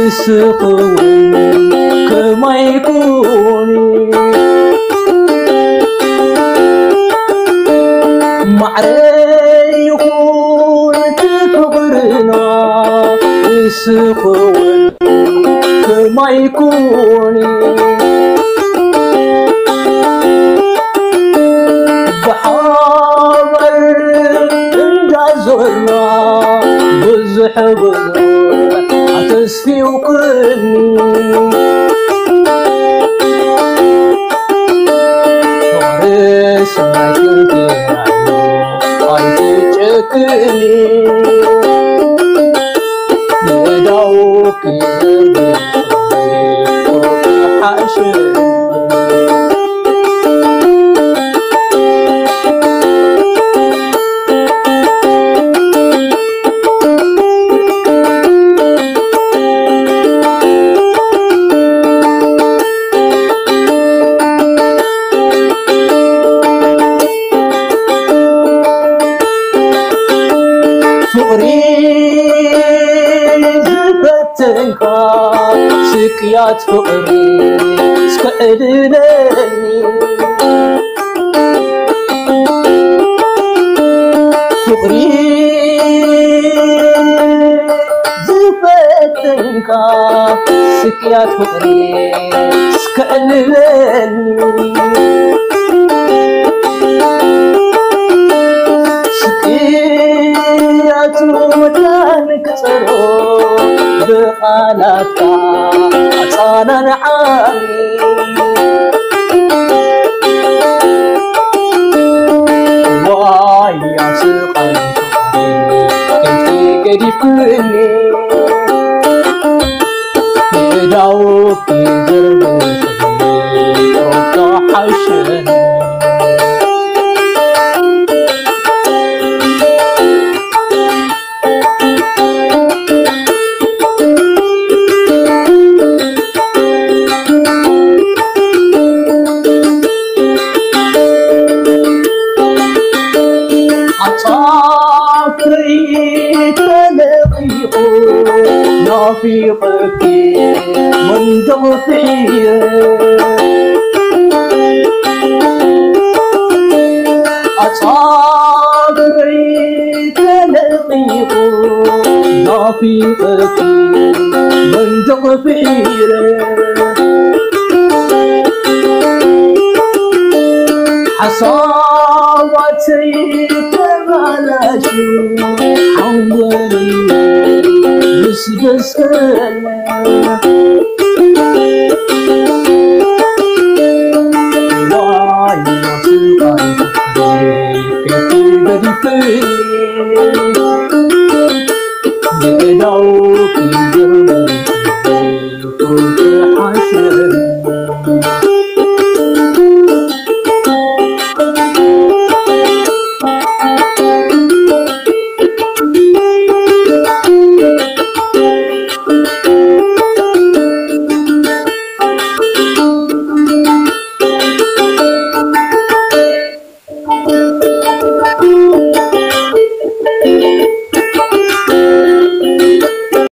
ንስኺ እውን ከማይ ኩኒ። ማዕረ ይኹን እቲ ፍቕርና፣ ንስኺ እውን ከማይ ኩኒ። ብሓባር እንዳዞርና ብዙሕ ብዙሕ ኣተስፊውክኒ። ፍቕሪ ስናይ ትርድኣዮ ኣይትጨክኒ። የዳውኪ ዘርግሒ ሓሽኒ። ፍቕሪ ዝፈተንካ ስቅያት ፍቕሪ እስከ ዕልለኒ። ፍቕሪ ዝፈተንካ ስቅያት ፍቕሪ እስከ ዕልለኒ። ስቅያቱ መታን ክጸሮ ብቓላትካ ኣጸናንዓኒ። ዋይ ኣብ ስቓይ ፍቕሪ ከይቲ ገዲፍክኒ። የዳውኪ ዘርግሒ ሩታ ሓሽኒ። ዓጻፍረይ ተለቒቑ ናፊቐኪ መንደቕ ፍሒረ። ዓጻፍረይ ተለቒቑ ናፊቐኪ መንደቕ ፍሒረ። ሓሳባተይ ተባላሽዩ ሓንጎለይ ምስ በሰለ። ዋይ ስቓይ ፍቕሪ ከይቲ ገዲፍክኒ። የዳው